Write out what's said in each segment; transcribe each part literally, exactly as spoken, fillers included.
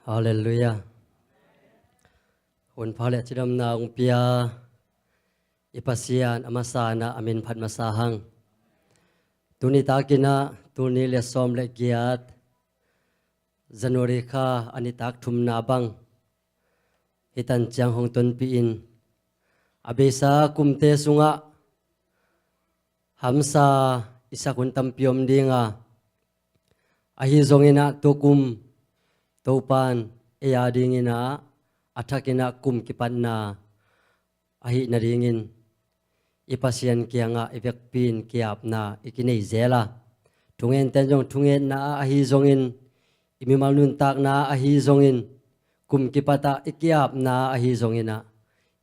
Halleluiah. Hunpha le cidamna hong pia i Pasian a masa in ah a min phat masa hang. Tuni takin ah tul nih le sawm le giat, January kha a nitak thumna bang, hih tan ciang hong tonpih in, a beisa kumte sungah hamsa i sak hun tampi om ding a, ahi zongin ah tukum Topan ei a dingin ah a thakin ah kum kipatna ahih nadingin i Pasian kiangah i vekpi in ki-apna i kinei zel a, thungente in zong thungetna ah ahi zongin, i mimal nuntakna ah ahi zongin, kum kipat ah i ki-apna ah ahi zongin ah,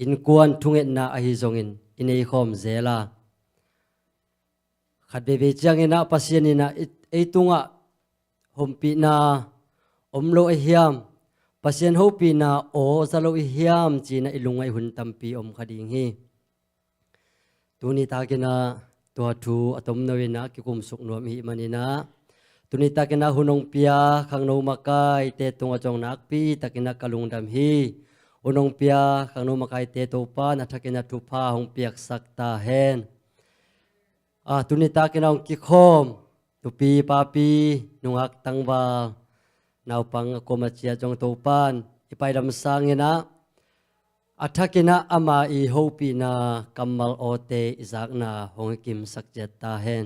innkuan thungetna ahi zongin i neikhawm zel a, khat veivei ciangin ah Pasian in ah i, ei tungah hompihna om lo ahi hiam, Pasian hopihna aw za lo ahi hiam ci-in ah i lungngaih hun tampi om kha ding hi. Tuni takin ah tua thu a tomno in ah kikumsuk nuam i hih manin ah, tuni takin ah hun hong pia khangno makaite tungah zong nakpi takin ah ka lungdam hi. Hun hong pia khangno makaite Topan a thakin ah thupha hong piaksak ta hen. A, tuni takin ah hong kikhawm nupi, papi, nungak, tangval, naupang a kuam a ciat zong Topan i paidam sangin ah a thakin ah ama i hopihna kammal awte i zakna hong i kimsak ciat ta hen.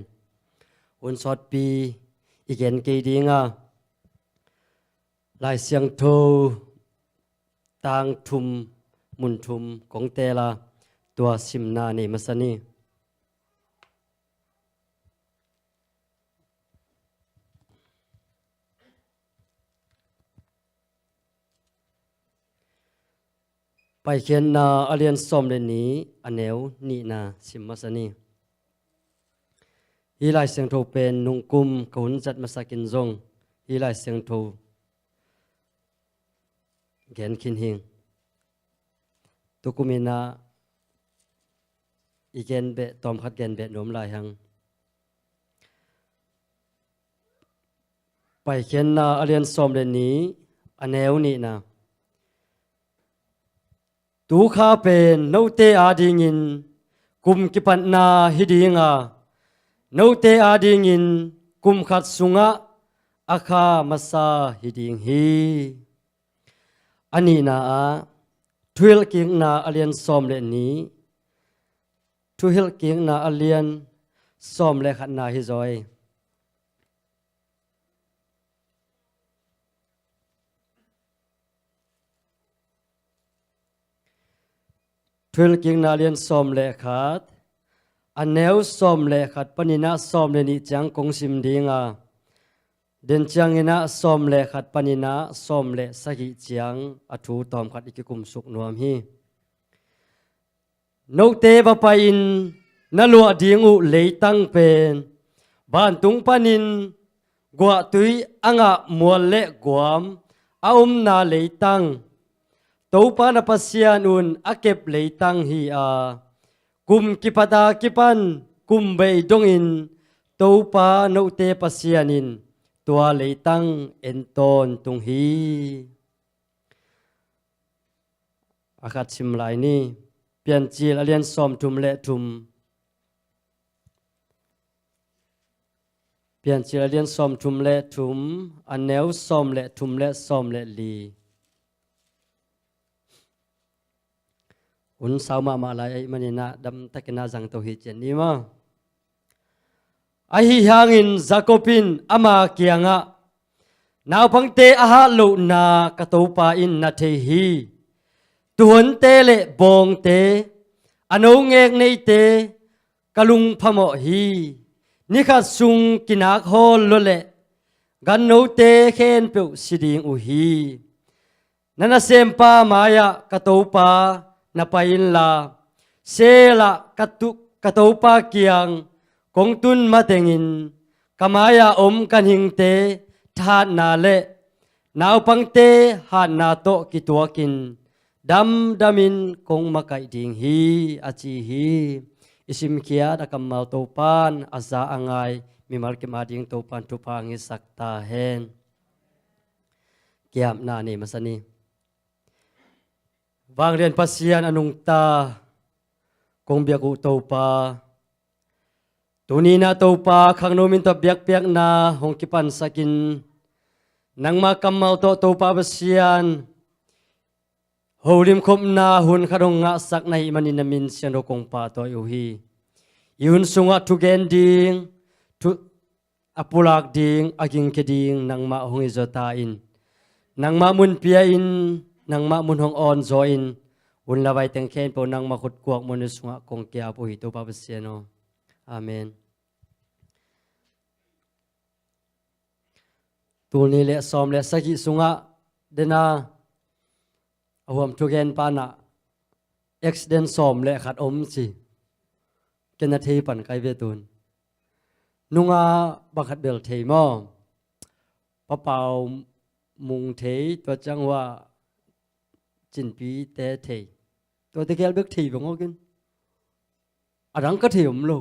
Hun sawtpi i gen kei ding a, Lai Siangtho tang thum, mun thum kong teel a, tua simna nei masa ni. Paikhiatna a lian sawm le nih, a neu nihna sim masa ni. Hih Lai Siangtho pen nungkum ka hun zat masakin zong hih Lai Siangtho gen khin hing. Tukum in ah i gen beh, tawmkhat gen beh nuam lai hang. Paikhiatna a lian sawm le nih, a neu nihna. Tu kha pen note adingin kum kipatna hi ding a, note adingin kum khat sungah a kha masa hi ding hi. A nihna ah, Thuhilhkikna a lian sawm le nih, Thuhilhkikna a lian sawm le khatna hi zaw hi. Thuhilhkikna a lian sawm le khat, a neu sawm le khat panin ah sawm le nih ciang kong sim ding a, den ciangin ah sawm le khat panin ah sawm le sagih ciang a thu tawmkhat i kikumsuk nuam hi. Note va pai-in na luah ding uh leitang pen vantung panin guahtui a ngah mual le guam a omna leitang, Topa na Pasian un a kep leitang hi a, kum kipata kipan kum bei dongin Topa note Pasian in tua leitang en tawntung hi. A khat sim lai ni. Piancil a lian sawm thum le thum. Piancil a lian sawm thum le thum, a neu sawm le thum le sawm le li. Un sau mahmah lai ahih manin ah damtakin ah zangto hi cian ni maw. Ahi hangin Jacob in ama kiangah, naupangte a hat lohna ka Topa in na thei hi. Tuhuante le bawngte, a no ngek neite ka lungphamawh hi. Nikhat sung kinak hawl lua leh gannote khempeuh si ding uh hi. Na nasempa mai-ah ka Topa na pai inla, Selah ka tu-, ka Topa kiang kong tun matengin ka mai-ah om ganhingte thahatna le naupangte hatna tawh kituakin damdamin kong makaih ding hi, a ci hi. I simkhiat a kammal Topan a za a ngai mimal kim ading Topan thupha hong hisak ta hen. Kiamna nei masa ni. Vanglian Pasian a nungta kong biak uh Topa, tuni-in ah Topa khangno min tawh biakpiakna hong kipansakin, nangma kammal tawh Topa Pasian holimkhopna hun khat hong ngahsak na hih manin na min siangtho kong pahtawi uh hi. I hun sungah thugen ding, thu a pulak ding, a gingkhia ding nangmah hong hi zaw ta in, nangmah mun pia in, nangmah mun hong awn zaw in, hun le vai teng khempeuh nangmah khut kuak muanhuai sungah kong ki-ap uh hi Topa Pasian aw. Amen. Tul nih le sawm le sagih sungah dena a huam thugen pa in ah accident sawm le khat om ci. Ken a thei pan kai ve tun. Nunga bang khat bel thei maw? Pa Pau Mung thei, tua ciang uh ah Cin Pi te thei. Tuate gel bek thei veng awkin. A dang ka thei om lo.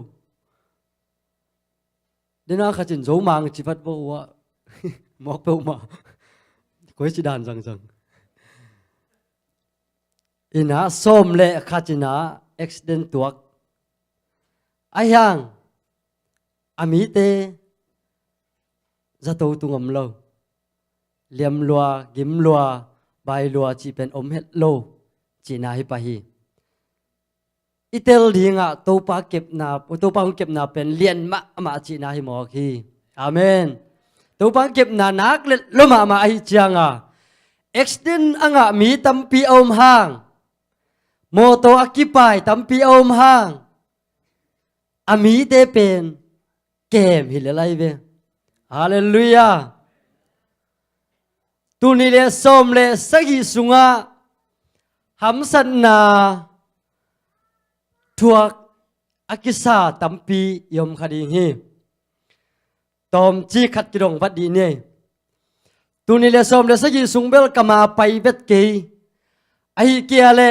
Dena khat in Zo Mang ci vat bo uh ah. Mawk peuhmah. Koi ci dan zangzang. Ina sawm le khat ina accident tuak. Ahi hang a mite zato tung om lo. Liam lua, gim lua, bai lua cih pen om het lo cihna hi pah hi. I tel dingah Topa kepna, Topa hong kepna pen lian mahmah cihna hi mawk hi. Amen. Topa hong kepna nak let lo mahmah ahi cianga accident a ngah mi tampi a om hang, mawtaw a kipai tampi a om hang, a mite pen kem hi lel ahi ve. Halleluiah. Tul nih le sawm le sagih sungah hamsatna thuak a kisa tampi i om kha ding hi. Tawmci khat kidong vat dih ni. Tul nih le sawm le sagih sung bel ka ma pai vet kei. Ahi kia le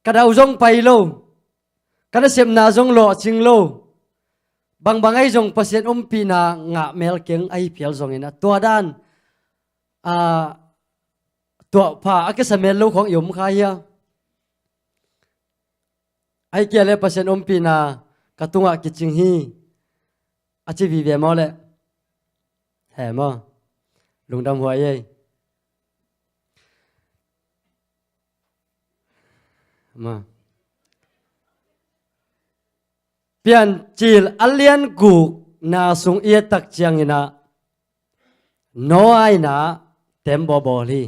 ka dau zong pai lo, ka nasepna zong lawhcing lo, bangbang ahi zong Pasian ompihna ngah mel keng ahi phial zongin a tua dan, a, tuahpha a kisa mel lo khawng i om kha hia? Ahi kia le Pasian ompihna ka tungah kicing hi a ci vive maw le? He maw? Lungdam huai ei. Ma. Piancil a lian gukna sung i et tak ciangin ah Noah in ah tembaw bawl hi.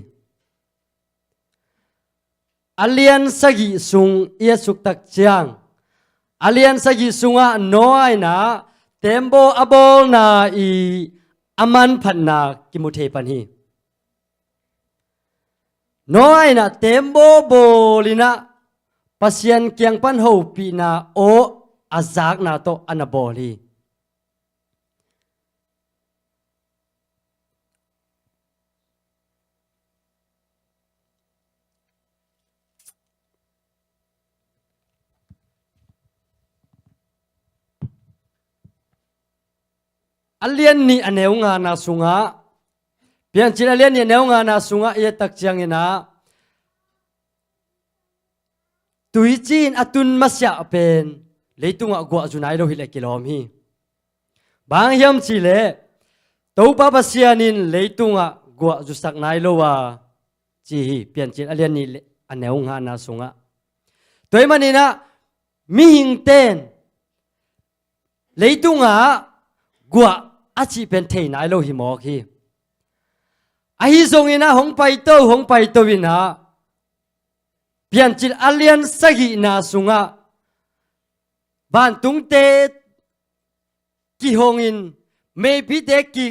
A lian sagih sung i et suk tak ciang, a lian sagih sungah Noah in ah tembaw a bawlna i a manphatna kimu thei pan hi. Noah in ah tembaw bawl in ah Pasian kiang pan hopihna aw a zakna tawh a na bawl hi. A lian nih a neu ngana sungah, Piancil a lian nih a neu ngana sungah i et tak ciangin ah, tuici in a tun masiah pen leitungah guah zu nai lo hi leh kilawm hi. Bang hiam cih leh Topa Pasian in leitungah guah zusak nai lo a ci hi, Piancil a lian nih le a neu ngana sungah. Tua ahih manin ah mihingte in leitungah guah a cih pen thei nai lo hi mawk hi. Ahi zongin ah hong paito, hong paito in ah Piancil a lian sagihna sungah vantungte kihongin, meipite ki,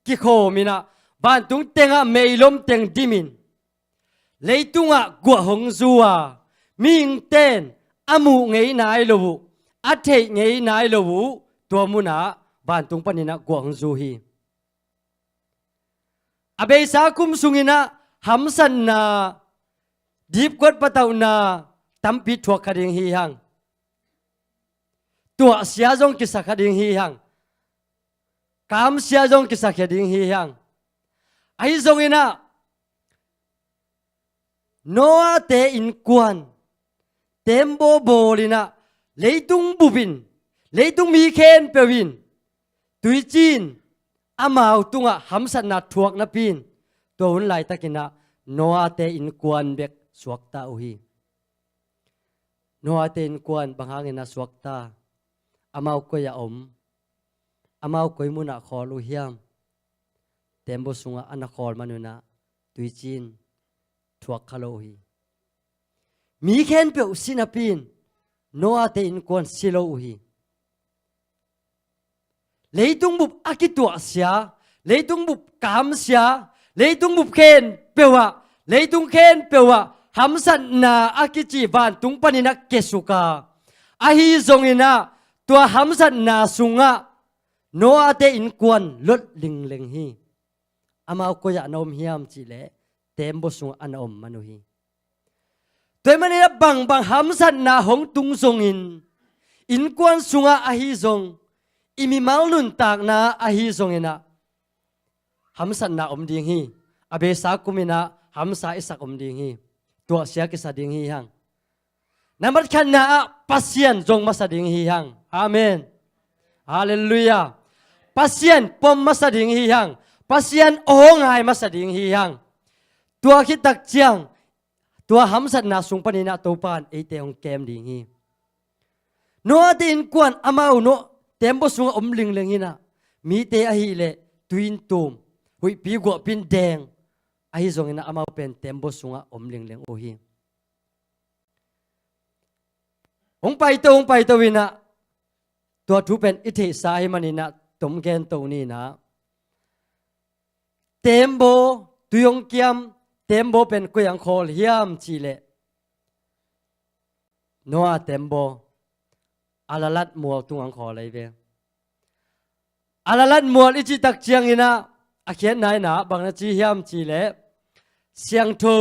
kikhawmin ah vantung tengah meilom teng dimin leitungah guah hong zu a, mihingte in a muh ngei nai lo uh, a theih ngei nai lo uh, tua munah vantung panin ah guah hong zu hi. A beisa kum sungin ah hamsatna, dipkuat patauhna tampi thuak kha ding hi hang. Tuahsia zong kisa kha ding hi hang. kamsia zong kisakhia ding hi hang. Ahi zonginah Noah-te innkuan tembaw bawlinah leitung bupin, leitung mi khempeuh in tuiciin amau tungah hamsatna thuak napi-in, tua hun laitakinah Noah-te innkuan bek suakta uh hi. Noah-te innkuan bang hanginah suakta? Amau koi-ah om? Amau koi munah khawl uh hiam? Tembaw sungah a na khawl manunah tuiciin thuak kha lo uh hi. Mi khempeuh si napi-in Noah-te innkuan si lo uh hi. Leitung bup a kituahsia, leitung bup kamsia, leitung bup khempeuh ah, leitung khempeuh ah hamsatna a kici vantung paninah kiasuka. Ahi zonginah tua hamsatna sungah Noah-te innkuan lot lingleng hi. Amau koi-ah na om hiam cihleh tembaw sungah a na om man uh hi. Tua ahih maninah bangbang hamsatna hong tung zongin, innkuan sungah ahi zong, i mimal nuntakna ahi zonginah hamsatna om ding hi. A beisa kuminah hamsa i sak om ding hi. Tuahsia kisa ding hi hang. Nambat khatna ah Pasian zong masa ding hi hang. Amen. Halleluiah. Pasian pom masa ding hi hang. Pasian aw ngai masa ding hi hang. Tua khit takciang tua hamsatna sung paninah Topa in eite hong kem ding hi. Noah-te innkuan amau Noah tembaw sungah om lingleng inah, mite ahileh tui in tum, huihpi guahpi in deng, ahi zonginah amau pen tembaw sungah om lingleng uh hi. Hong paito, hong paito inah, tua thu pen i theihsa ahih maninah tom gento ninah, tembaw, tui hong kiam tembaw pen koi-ah hong khawl hiam cihleh Noah tembaw Ararat mual tungah hong khawl ahi ve. Ararat mual i cih takcianginah a khiatna inah bang na ci hiam cihleh siangtho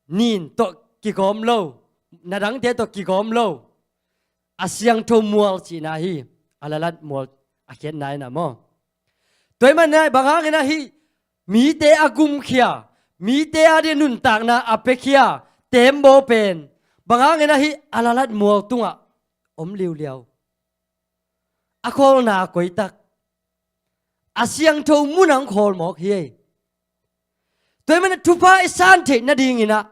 nin tawh kigawm lo, na dangte tawh kigawm lo, a siangtho mual cihna hi. Ararat mual a khiatna inah maw. Tua ahih maninah bang hanginah hih mite a gumkhia, mite ading nuntakna a piakhia tembaw pen bang hanginah hih Ararat mual tungah om liuliau? A khawlna koitak, a siangtho munah hong khawl mawk hi. Tua ahih maninah thupha i san theih nadinginah,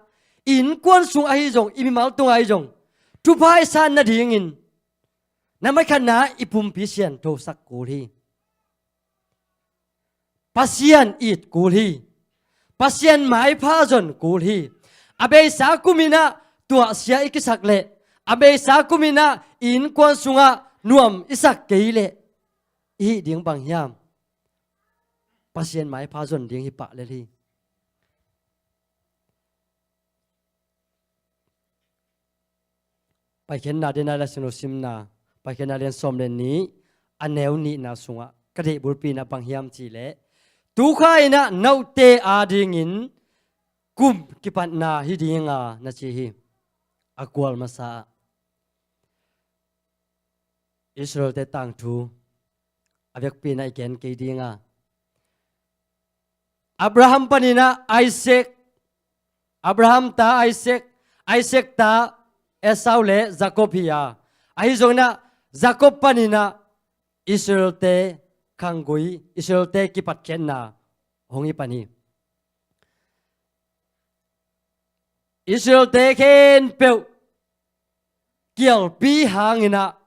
i innkuan sung ahi zong, i mimal tung ahi zong, thupha i san nadingin nambat khatna i pumpi siangthosak kul hi. Pasian it kul hi. Pasian maipha zon kul hi. A beisa kuminah tuahsia i kisak leh, a beisa kuminah i innkuan sungah nuam i sak kei leh, i hih ding bang hiam? Pasian maipha zon ding hi pah lel hi. Paikhiatna dena le sinu simna, Paikhiatna lian sawm le nih, a neu nihna sungah ka deih bulpi inah bang hiam cihleh, tukha inah note adingin kum kipatna hi dinga na ci hi. A kual masa ah Israel-te tangthu a vekpi inah i gen kei dinga, Abraham paninah Isaac, Abraham ta Isaac, Isaac ta Esau le Jacob hi a, ahi zonginah Jacob paninah Israel-te khanggui, Israel-te kipatkhiatna hong hi pan hi. Israel-te khempeuh kialpi hanginah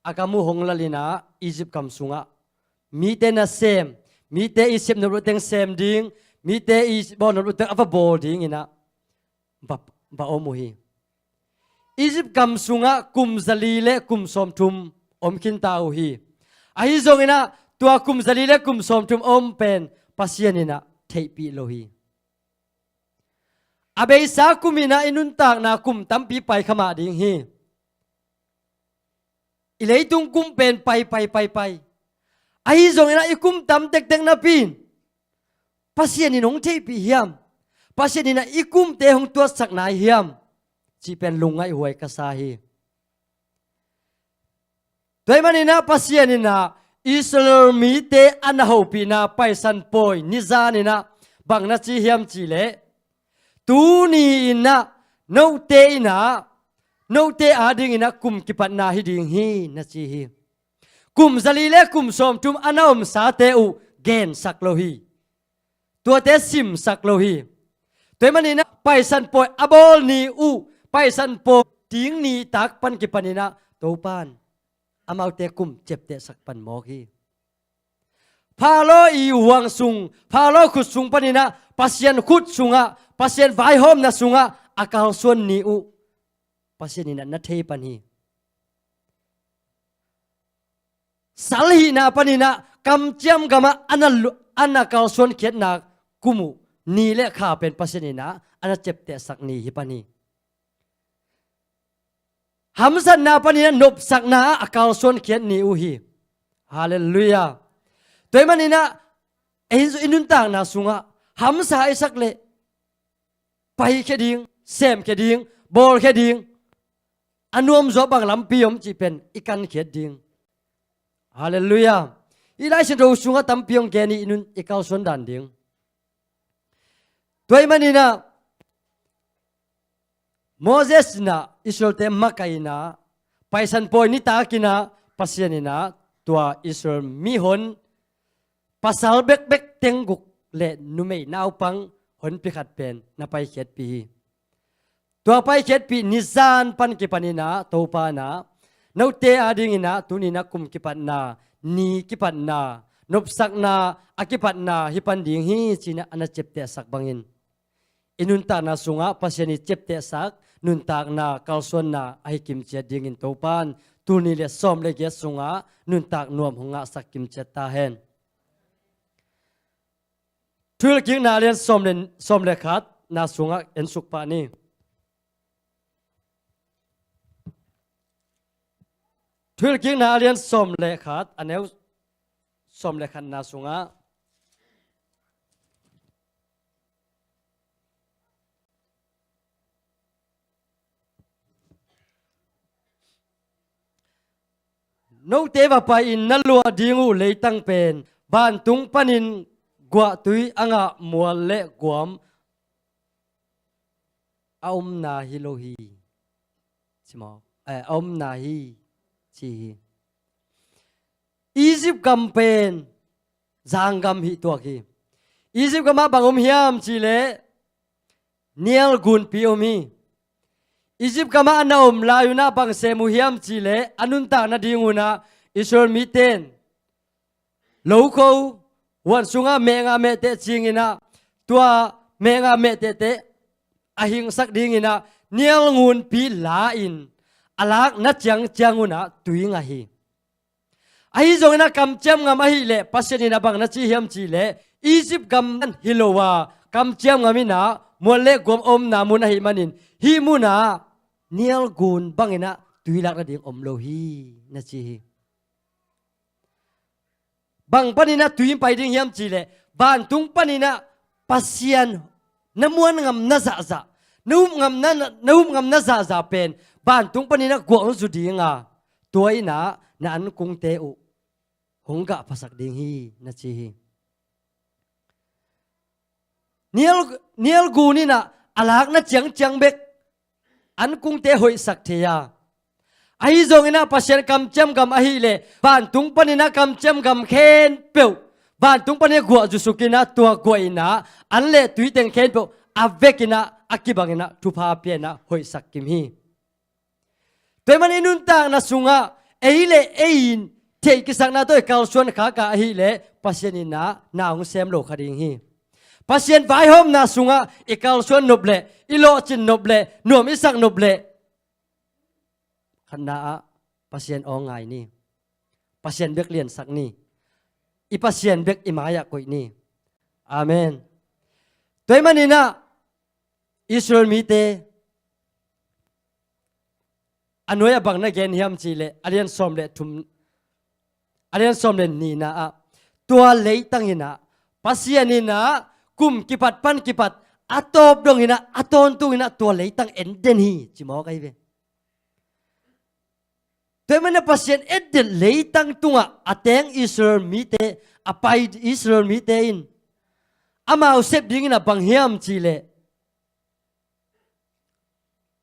a gam uh hong lalinah Egypt gam sungah mite nasem, mite i sep nop lohteng sem ding, mite i bawl nop lohteng a va bawl dinginah va, va om uh hi. Egypt gam sungah kum zali le kum sawmthum om khinta uh hi. Ahi zonginah tua kum zali le kum sawmthum om pen Pasian inah theihpih lo hi. A beisa kuminah i nuntakna kum tampi paikha mah ding hi. I leitung kum pen pai, pai, pai, pai. Ahi zonginah i kum tam tektek napi-in Pasian in hong theihpih hiam? Pasian inah i kumte hong tuatsak nai hiam? Cih pen lungngaih huai ka sa hi. Tua ahih maninah Pasian inah Israel mite a na hopihna Paisan pawi nizan in ah bang na ci hiam cih leh, tuni in ah note in ah, note ading in ah kum kipatna hi ding hi na ci hi. Kum zali le kum sawmthum a na omsate uh gensak lo hi. Tuate simsak lo hi. Tua ahih manin ah Paisan pawi a bawl ni uh, Paisan pawi ting nitak pan kipan in ah Topan amaute kum ciaptehsak pan mawk hi. Pharaoh i huang sung, Pharaoh khut sung panin ah Pasian khut sungah, Pasian vaihawmna sungah a kalsuan ni uh Pasian in ah na thei pan hi. Sal hihna panin ah kamciam gamah a na lu-, a na kalsuan khiatna kum uh ni le kha pen Pasian in ah a na ciaptehsak ni hi pan hi. Hamsatna panin ah nopsakna ah a kalsuan khiat ni uh hi. Halleluiah. Tua ahih manin ah ei i nuntakna sungah hamsa i sak leh paikhia ding, semkhia ding, bawlkhia ding, a nuamzaw bang lampi om cih pen i kankhiat ding. Halleluiah. I Lai Siangtho sungah tampi hong gen hi, i nun i kalsuan dan ding. Tua ahih manin ah Moses in ah Israelte makaih in ah Paisan pawi nitak in ah Pasian in ah tua Israel mihon pasal bekbek teng guk le numei naupang honpi khat pen na paikhiatpih hi. Tua paikhiatpih nizan pan kipan in ah Topan ah note ading in ah tuni in ah kum kipatna, ni kipatna, nopsakna a kipatna hi pan ding hi ci in ah a na ciaptehsak bangin i nuntakna sungah Pasian i ciaptehsak nuntakna kalsuanna ahi kimciat dingin Topan tul nih le sawm le giat sungah nuntak nuam hong ngahsak kimciat ta hen. Thuhilhkikna a lian sawm le, sawm le khatna sungah en suk pah ni. Thuhilhkikna a lian sawm le khat, a neu sawm le khatna sungah note va pai-in na luah ding uh leitang pen vantung panin guahtui a ngah mual le guam a omna hi lo hi. Ci maw? Eh, a omna hi ci hi. Egypt gam pen zanggam hi tuak hi. Egypt gamah bang om hiam cih leh nial gunpi om hi. Egypt gamah a na om lai un ah bang sem uh hiam cih leh a nuntak nading un ah Israel mite in lokho huan sungah mehngah mehteh cing in ah tua mehngah mehtehte a hingsak ding in ah nial gunpi la-in a lakna ciangciang un ah tui ngah hi. Ahi zongin ah kamciam ngam ahih leh Pasian in ah bang na ci hiam cih leh Egypt gam hi lo a kamciam ngam in ah mual le guam omna mun ahih manin hih mun ah nial gun bangin ah tui lak nading om lo hi na ci hi. Bang panin ah tui in pai ding hiam cih leh vantung panin ah Pasian na muan ngam na zahzah, na up ngam na, na up ngam na zahzah pen vantung panin ah guah hong zu ding a, tua in ah na ankungte uh hong gahphasak ding hi na ci hi. Nial, nial gun in ah a lakna ciangciang bek ankungte hoihsak thei a, ahi zongin ah Pasian kamciam gam ahih leh vantung panin ah kamciam gam khempeuh vantung panin ah guah zusuk in ah tua guah in ah an le tui teng khempeuh a vek in ah a kibang in ah thupha pia in ah hoihsak kim hi. Tua ahih manin i nuntakna sungah ei le ei in theih kisakna tawh i kalsuan khak a ahih leh Pasian in ah na hong sem lo kha ding hi. Pasian vaihawmna sungah i kalsuan nop leh i lawhcin nop leh nuam i sak nop leh khatna ah Pasian aw ngai ni. Pasian bek liansak ni. I Pasian bek i mai-ah koih ni. Amen. Tua ahih manin ah Israel mite a nuai-ah bang na gen hiam cih leh a lian sawm le thum, a lian sawm le nihna ah tua leitang in ah Pasian in ah kum kipat pan kipat a tawp dong in ah a tawntung in ah tua leitang en den hi ci mawk ahi ve. Tua ahih manin Pasian etdet leitang tungah a teng Israel mite, a pai Israel mite in amau sep dingin a bang hiam cih leh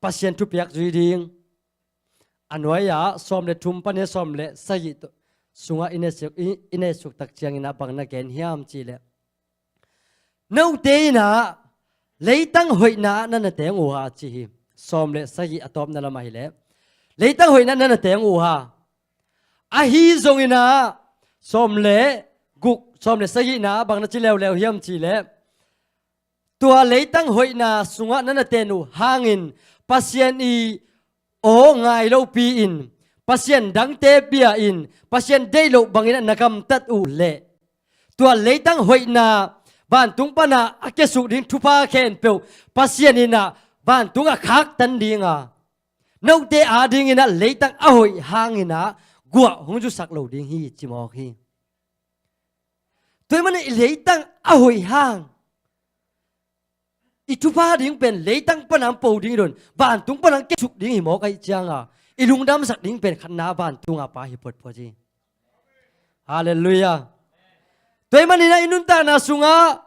Pasian thupiak zui ding. A nuai-ah sawm le thum pan sawm le sagih sungah i neih suk, i, i neih suk tak ciangin a bang na gen hiam cih leh, note in ah leitang hoihna ah na na teng uh a, ci hi. Sawm le sagih a tawpna lamah hi leh, leitang hoihna ah na na teng uh a. Ahi zongin ah sawm le guk, sawm le sagihna ah bang na ci leuleu hiam cih leh, tua leitang hoihna sungah na na ten uh hangin Pasian i aw ngai lopi-in, Pasian dangte bia-in, Pasian deih loh bangin ah na gamtat uh leh, tua leitang hoihna, vantung panah a kiasuk ding thupha khempeuh Pasian in ah vantungah khaktan ding a, note adingin ah leitang a hoih hangin ah guah hong zusak lo ding hi, ci mawk hi. Tua ahih manin i leitang a hoih hang, i thupha ding pen leitang panah hong po ding hi lo in, vantung panah hong kiasuk ding hi mawk ahih ciangin, i lungdamsak ding pen khatna vantung a Pa hi photphot hi. Halleluiah. Tua ahih manin ah i nuntakna sungah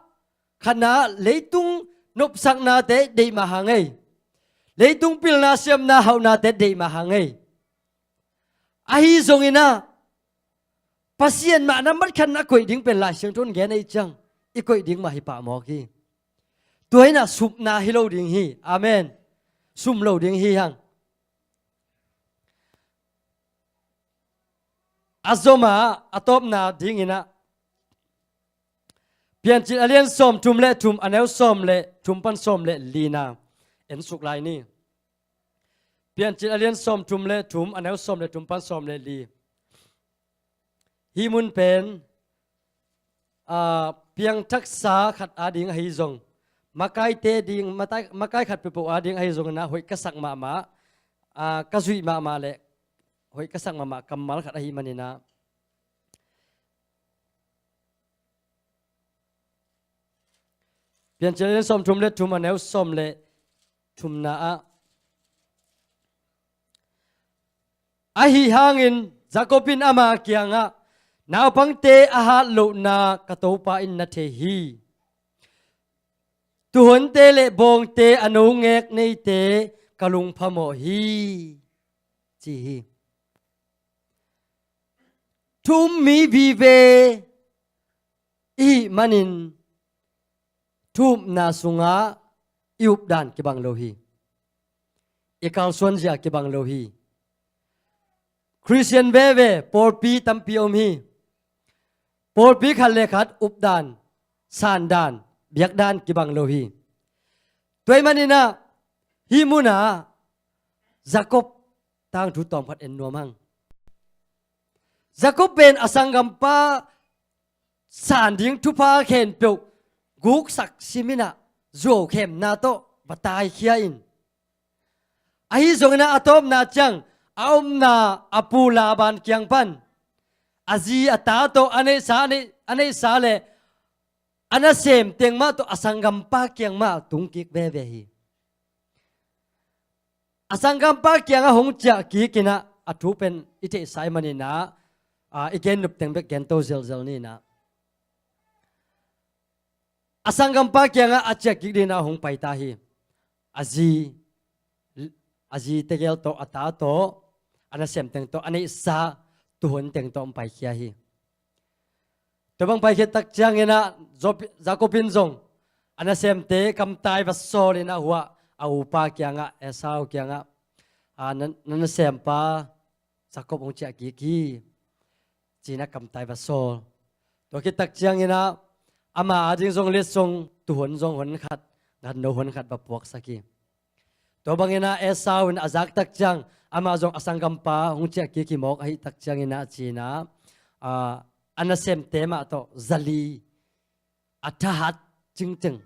khatna leitung nopsaknate deih mah hang ei. Leitung pilna siamna hauhnate deih mah hang ei. Ahi zongin ah Pasian mah na mat khat na koih ding pen Lai Siangtho in gen ahih ciang i koih ding mah hi pah mawk hi. Tua in ah supna hi lo ding hi. Amen. Sum lo ding hi hang. A zomah a tawpna dingin ah Piancil a lian sawm thum le thum, a neu sawm le thum pan sawm le lina en suk lai ni. Piancil a lian sawm thum le thum, a neu sawm le thum pan sawm le li. Hih mun pen, aa, piangthaksa khat ading ahi zong, makaite ding, matai-, makai khat peuhpeuh ading ahi zongin ah hoih ka sak mahmah, aa, ka zuih mahmah le hoih ka sak mahmah kammal khat ahih manin ah, Piancil a lian sawm thum le thum, a neu sawm le thumna ah, ahi hangin Jacob in ama kiangah, naupangte a hat lohna ka topa in na thei hi. Tuhonte le bawngte a no ngek neite ka lungphamawh hi, ci hi. Thu um mi vive i hih manin thu upna sungah i updan kibang lo hi. I kalsuanzia kibang lo hi. Khristian veve pawlpi tampi om hi. Pawlpi khat le khat updan, sandan, biakdan kibang lo hi. Tua ahih manin ah hih munah Jacob tangthu tawm khat en nuam hang. Jacob pen a sanggampa san ding thupha khempeuh guksak simin ah zuaukhemna tawh va taikhia in, ahi zongin ah a tawpna ciang a omna a pu Laban kiang pan a zi a ta tawh a neihsa, a neih, a neihsa le a nasem teng mah tawh a sanggampa kiang mah tung kik veve hi. A sanggampa kiangah hong ciah kik in ah, a thu pen i theihsa ahih manin ah, aa, i gen nop teng bek gen to zelzel ni in ah. A sanggampa kiangah a ciah kik dingin ah hong pai ta hi. A zi, a zi tegel tawh, a ta tawh, a nasem teng tawh, a neihsa tuhon teng tawh hong paikhia hi. Tua bang paikhia tak ciangin ah Job-, Jacob in zong a nasemte kamtai va sawl in ah, hua a upa kiangah, Esau kiangah, a, na, na nasempa Jacob hong ciah kik hi, ci-in ah kamtai va sawl. Tua khit tak ciangin ah ama ading zong letsong tuhon zong hon khat, ganno hon khat va puaksak hi. Tua bangin ah Esau in a zak tak ciang amah zong a sanggampa hong ciah kik hi mawk ahih tak ciangin ah ci-in ah, aa, a nasemte mah tawh zali, a thahat cingcing.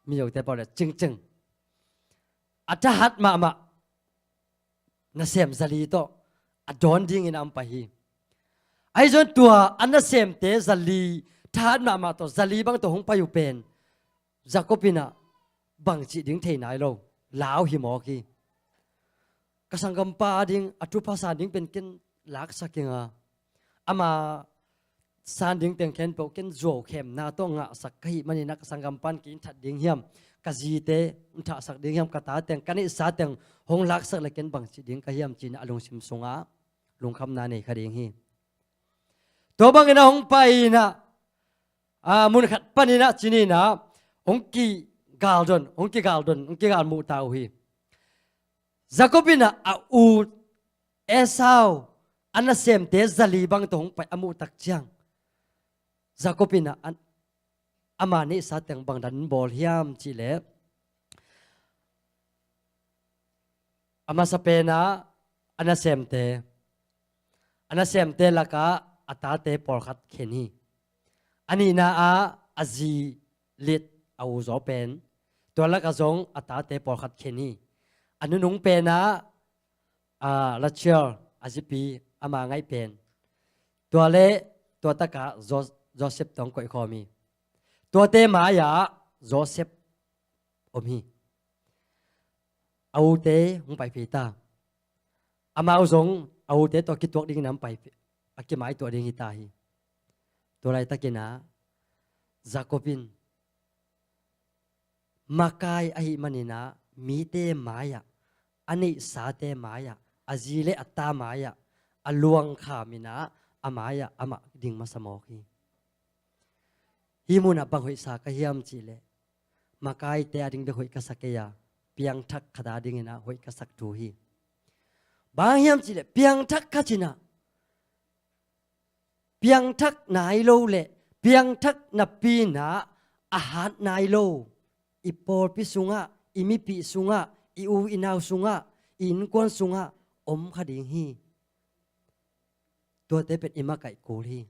Miyote pau le cingcing. A thahat mahmah nasem zali tawh a dawn dingin ah hong pai hi. Ahi zong tua a nasemte zali, thahat mahmah tawh zali bang tawh hong pai uh pen Jacob in ah bangcih ding thei nai lo, lau hi mawk hi. ka sanggampa ading a thupha san ding pen ken laksak ing a, ama san ding teng khempeuh ken zuau khemna tawh ngahsak ka hih manin ah ka sanggampa in kei in that ding hiam, ka zite in thahsak ding hiam, ka ta teng, ka neihsa teng hong laksak le ken bangci ding ka hiam ci-in ah a lungsim sungah lungkhamna nei kha ding hi. Tua bangin ah hong pai in ah, aa, mun khat panin ah ci-in ah hong kigaldon, hong kigaldon, hong kigalmuh ta uh hi. Jacob in ah a u Esau a nasemte zali bang tawh hong pai a muh tak ciang, Jacob in ah an-, ama neihsa teng bang dan bawl hiam cih leh, a masa pen ah a nasemte, a nasemte lakah a tate pawlkhat khen hi. A nihna ah a zi Lit, a u zaw pen, tua lakah zong a tate pawlkhat khen hi. A nunung pen ah, aa, Rachel, a zipi, ama ngaih pen, tua le tua takah Jo-, Joseph tawh hong koihkhawm hi. Tuate mai-ah Joseph om hi. A ute hong pai phei ta. Amau zong a ute tawh kituak dingin a hong pai phei, a kimaituah ding hi ta hi. Tua laitakin ah Jacob in makai ahih manin ah mite mai-ah, a neihsate mai-ah, a zi le a ta mai-ah a luang khamin ah a mai-ah amah ding masa mawk hi. Hih munah bang hoihsa ka hiam cih leh, makaite ading bek hoih ka sa kei a, piangthak khat adingin ah hoih ka sak thu hi. Bang hiam cih leh piangthak khat in ah piangthak nai lo le piangthak napi in ah a hat nai lo, i pawlpi sungah, i mipih sungah, i u i nau sungah, i innkuan sungah om kha ding hi. Tuate pen i makaih kul hi.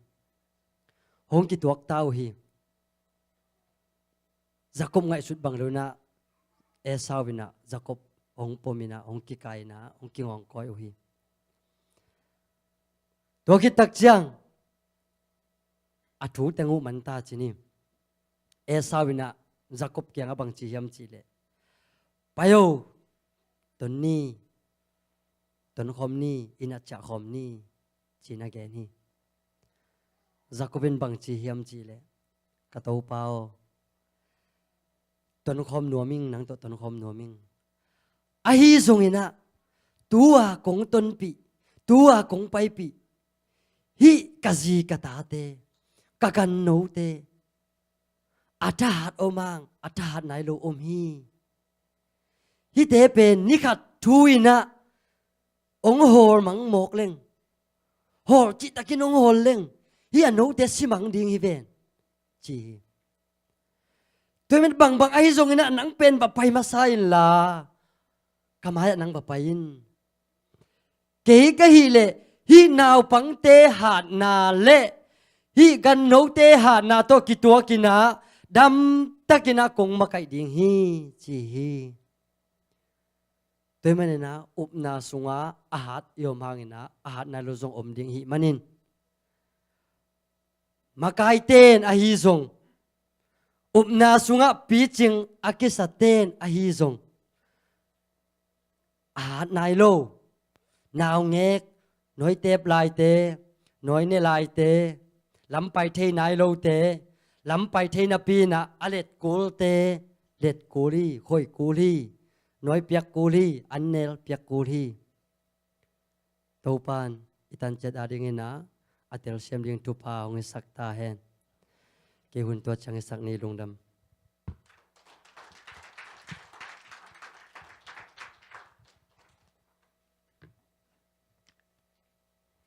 Hong kituak ta uh hi. Jacob ngaihsut bang lo in ah Esau in ah Jacob hong pom in ah, hong kikai in ah, hong kingawngkawi uh hi. Tua khit tak ciang a thu teng uh man ta ci ni. Esau in ah Jacob kiangah bang ci hiam cih leh, "Pai o, ton ni, tonkhawm ni, inn ah ciahkhawm ni," ci-in a gen hi. Jacob in bang ci hiam cih leh, "Ka topa aw, tonkhawm nuam ing, nang tawh tonkhawm nuam ing. Ahi zongin ah, tu-a kong tonpih, tu-a kong paipih, hih ka zi ka tate, ka gannote, a thahat om hang, a thahat nai lo om hi. Hihte pen ni khat thu in ah hong hawl mang mawk leng, hawl cihtakin hong hawl leng, hih a note si mang ding hi ven," ci hi. Tua ahih manin bangbang ahi zongin ah nang pen va pai masa inla, ka mai-ah nang va pai in. Kei ka hih leh hih naupangte hatna le hih gannote hatna tawh kituakin ah damtakin ah kong makaih ding hi, ci hi. Tua ahih manin ah upna sungah a hat i om hangin ah a hat nai lo zong om ding ahih manin, makaite in ahi zong, upna sungah picing a kisate in ahi zong, a hat nai lo, naungek, nawitep laite, nawine laite, lam pai thei nai lote, lam pai thei napi in ah a let kulte let kul hi, khoi kul hi, nawi piak kul hi, an nel piak kul hi. Topa in i tanciat adingin ah a telsiam ding thupha hong hisak ta hen. Kei hun tua ciang hisak ni. Lungdam.